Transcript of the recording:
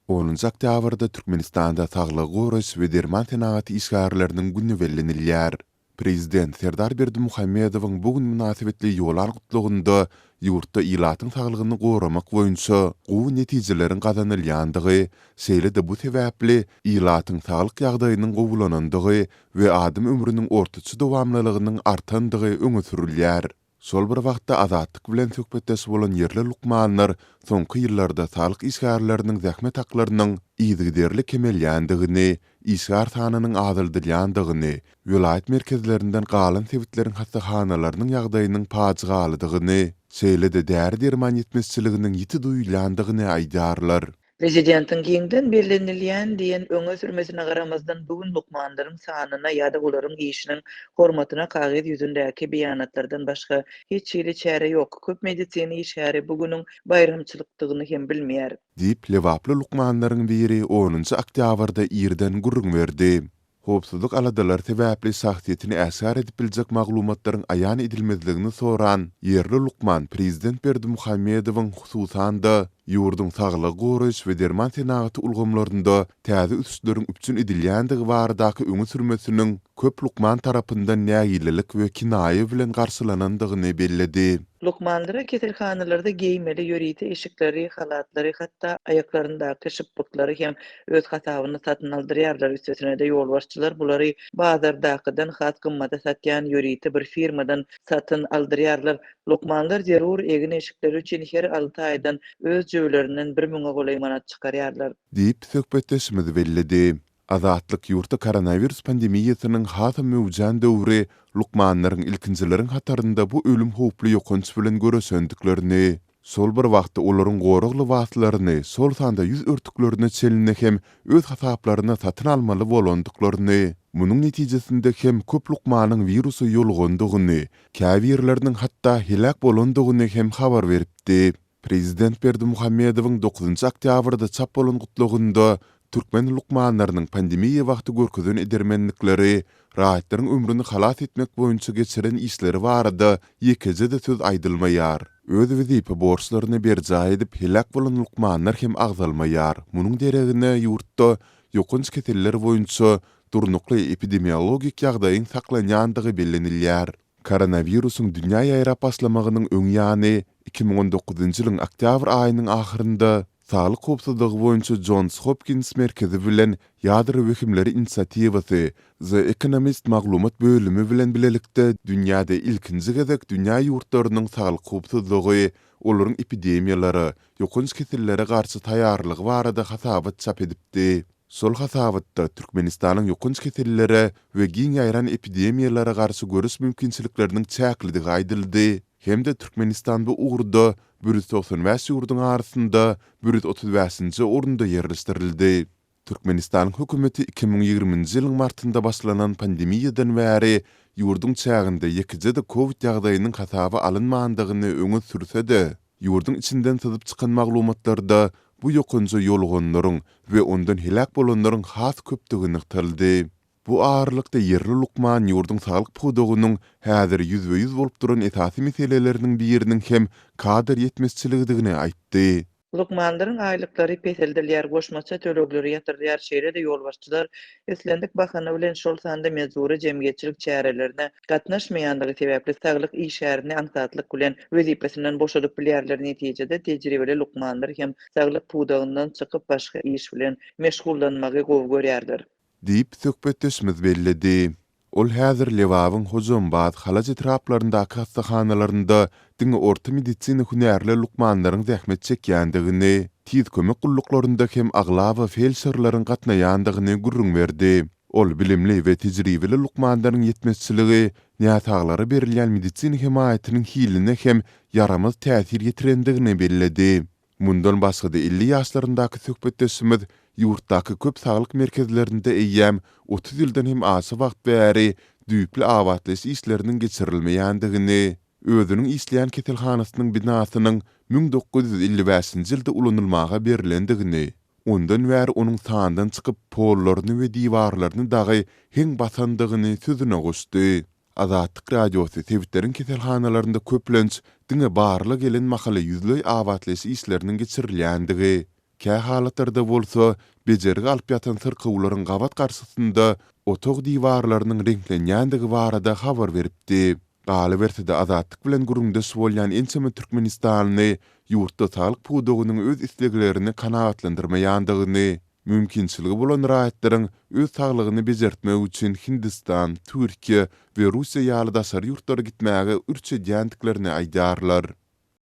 Onunjy oktýabrda Türkmenistanda Saglygy goraýyş we derman senagaty işgärleriniň güni bellenilýär. Prezident Serdar Berdimuhamedowyň bu gün mynasybetli ýollan Gutlagynda ýurtda ilatyň saglygyny goramak boýunça gowy netijeleriň gazanylýandygy, şeýle-de bu sebäpli ilatyň saglyk ýagdaýynyň gowulanandygy we adam ömrüniň ortaça dowamlylygynyň artandygy öňe sürülýär. Şol bir wagtda Azatlyk bilen söhbetdeş bolan ýerli lukmanlar soňky ýyllarda saglyk işgärleriniň zähmet haklarynyň yzygiderli kemelýändigini, işgär sanynyň azaldylýandygyny, welaýat merkezlerinden galan sebitleriň hassahanalarynyň ýagdaýynyň pajygalydygyny, şeýle-de däri-derman ýetmezçiliginiň ýiti duýulýandygyny aýdýarlar. Prezidentiň giňden bellenilýän diýen öňe sürmesine garamazdan, bu gün lukmanlaryň sanyna ýa-da olaryň işiniň hormatyna kagyz ýüzündäki beýanatlardan başga hiç hili çäre ýok. Köp medisina işgäri bu günüň baýramçylykdygyny hem bilmeýär. Diýip, lebaply lukmanlaryň biri onunjy oktýabrda irden gürrüň berdi. Howpsuzlyk aladalary sebäpli şahsyýetini äşgär edip biljek maglumatlaryň aýan edilmezligini soran ýerli lukman prezident Berdimuhamedowyň hususan-da, ýurduň saglygy goraýyş we derman senagaty ulgamlarynda täze ösüşleriň üpjün edilýändigi baradaky öňe sürmesiniň köp lukman tarapyndan nägilelik we kinaýa bilen garşylanandygyny belledi. Lukmanlara keselhanalarda geýmeli ýörite eşikleri, halatlary, hatda aýaklaryndaky şypbyklary hem öz hasabyna satyn aldyrýarlar, üstesine-de ýolbaşçylar bulary bazardakydan has gymmata satýan ýörite bir firmadan satyn aldyrýarlar. Lukmanlar zerur egin-eşikleri üçin her alty aýdan öz jübülerinden bir müňe golaý manat çykarýarlar. Diýip, söhbetdeşimiz belledi. Azatlyk ýurtda koronawirus pandemiýasynyň hasam möwjän döwri lukmanlaryň ilkinjileriň hatarynda bu ölüm howply ýokanç bilen göreşendiklerini, şol bir wagtda olaryň gorag lybaslaryny, şol sanda ýüz örtüklerine çenli hem öz hasaplaryna satyn almaly bolandyklaryny, munuň netijesinde hem köp lukmanyň wirusa ýolugandygyny, käbirleriniň hatda heläk bolandygyny hem habar beripdi. Prezident Berdimuhamedowyň dokuzynjy oktýabrda çap bolan gutlagynda türkmen lukmanlarynyň pandemiýa wagty görkezen edermenlikleri, raýatlaryň ömrüni halas etmek boýunça geçiren işleri barada ýekeje-de söz aýdylmaýar. Öz wezipe borçlaryny berjaý edip heläk bolan lukmanlar hem agzalmaýar. Munuň deregine ýurtda ýokanç keseller boýunça durnukly epidemiologik ýagdaýyň saklanýandygy bellenilýär. Koronawirusyň dünýä ýaýrap başlamagynyň öň ýany, 2019-njy ýylyň oktýabr aýynyň ahyrynda Saglyk howpsuzlygy boýunça Jons Hopkins merkezi bilen Ýadro wehimleri inisiatiwasy The Economist maglumat bölümi bilen bilelikde dünýäde ilkinji gezek dünýä ýurtlarynyň saglyk howpsuzlygy, olaryň epidemiýalara, ýokanç kesellere garşy taýýarlygy barada hasabat çap edipdi. Şol hasabatda Türkmenistanyň ýokanç kesellere we giň ýaýran epidemiýalara garşy göreş mümkinçilikleriniň çäklidigi aýdyldy hem-de Türkmenistan bu ugurda 195 ýurduň arasynda 135-nji orunda ýerleşdirildi. Türkmenistanyň hökümeti 2020-nji ýylyň martynda başlanan pandemiýadan bäri ýurduň çäginde ýekeje-de kowid ýagdaýynyň hasaba alynmandygyny öňe sürse-de, Ýurduň içinden syzyp çykan maglumatlarda bu ýokanja ýoluganlaryň we ondan heläk bolanlaryň has köpdügi nygtaldy. Bu aralykda ýerli lukman ýurduň saglyk pudagynyň häzir ýüzbe-ýüz bolup duran esasy meseleleriniň biriniň hem kadr ýetmezçiligidigini aýtdy. Lukmanlaryň aýlyklary peseldilýär, goşmaça tölegleri ýatyrylýar, şeýle-de ýolbaşçylar islendik bahana bilen, şol sanda mejbury jemgyýetçilik çärelerine gatnaşmaýanlygy sebäpli saglyk işgärini aňsatlyk bilen wezipesinden boşadyp bilýärler, netijede tejribeli lukmanlar hem saglyk pudagyndan çykyp başga iş bilen meşgullanmagy gowy görýärler. Diýip, söhbetdeşimiz belledi. Ol häzir Lebabyň Hojambaz, Halaç etraplaryndaky hassahanalarynda diňe orta medisina hünärli lukmanlaryň zähmet çekýändigini, tiz kömek gulluklarynda hem aglaba feldşerleriň gatnaýandygyny gürrüň berdi. Ol bilimli we tejribeli lukmanlaryň ýetmezçiligi näsaglara berilýän medisina hemaýatynyň hiline hem ýaramaz täsir ýetirendigini belledi. Mundan başga-da 50 ýaşlaryndaky söhbetdeşimiz ýurtdaky köp saglyk merkezlerinde eýýäm 30 ýyldan hem aşa wagt bäri düýpli abatlaýyş işleriniň geçirilmeýändigini, özüniň işleýän keselhanasynyň binasynyň 1955-nji ýylda ulanylmaga berlendigini, ondan bäri onuň sandan çykyp pollaryny we diwarlaryny dagy heň basandygyny sözüne goşdy. Azatlyk Radiosy sebitleriň keselhanalarynda köplenç diňe barlag gelen mahaly ýüzleý abatlaýyş işleriniň geçirilýändigi. Kä halatlarda bolsa, bejergi alyp ýatan syrkawlaryň gabat garşysynda otag diwarlarynyň reňklenýändigi barada habar beripdi. Galyberse-de, Azatlyk bilen gürrüňdeş bolýan ençeme türkmenistanly ýurtda saglyk pudagynyň öz isleglerini kanagatlandyrmaýandygyny, mümkinçiligi bolan raýatlaryň öz saglygyny bejertmek üçin Hindistan, Türkiýe we Russiýa ýaly daşary ýurtlara gitmäge ürç edýändiklerini aýdýarlar.